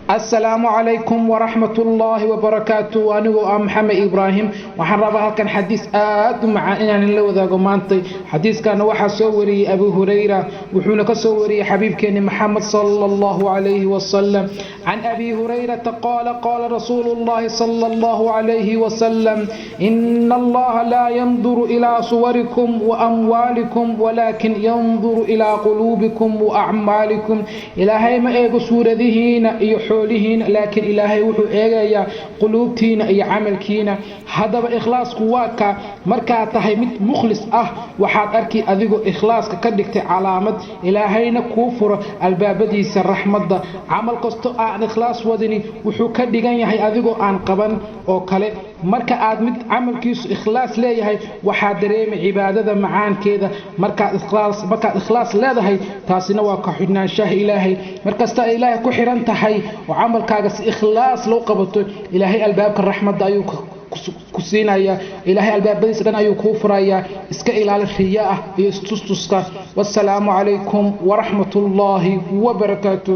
Asalaamu calaykum waraxmat ullaahi wabarakaatu. Anigoo ah Maxamed Ibraahim, waxaan rabaa halkan xadiis aad u macaan inaan la wadaago maantay. Xadiiskana waxaa soo wariyey Abu Hurayra, wuxuuna ka soo wariyey xabiibkeeni Maxamed sala Allahu calayhi wasalam. Can Abi Hurayrata qaala, qaala rasuulu llahi sala Allahu calayhi wasalam: ina Allaha laa yanduru ilaa suwarikum wa amwaalikum, walaakin yanduru ilaa quluubikum wa acmaalikum. Ilaahay ma eego suuradihiina iyo xoolihiina, laakiin Ilaahay wuxuu eegayaa quluubtiina iyo camalkiina. Haddaba ikhlaasku waa ka markaad tahay mid mukhlis ah, waxaad arki adigoo ikhlaaska ka dhigtay calaamad, Ilaahayna kuu furo albaabadiisa raxmadda. Camal kasto aan ikhlaas wadini wuxuu ka dhigan yahay adigoo aan qaban oo kale. Marka aad mid camalkiisu ikhlaas leeyahay, waxaad dareemay cibaadada macaankeeda markaad ikhlaas leedahay. Taasina waa ka xidhnaanshaha Ilaahay. Markasta ay Ilaahay ku xidhan tahay oo camalkaaga si ikhlaas loo qabato, Ilaahay albaabka raxmadda ayuu ku siinayaa, Ilaahay albaabadiisa dhan ayuu kuu furayaa. Iska ilaali riya ah iyo istustuska. Wassalaamu calaykum waraxmat ullaahi wabarakaatu.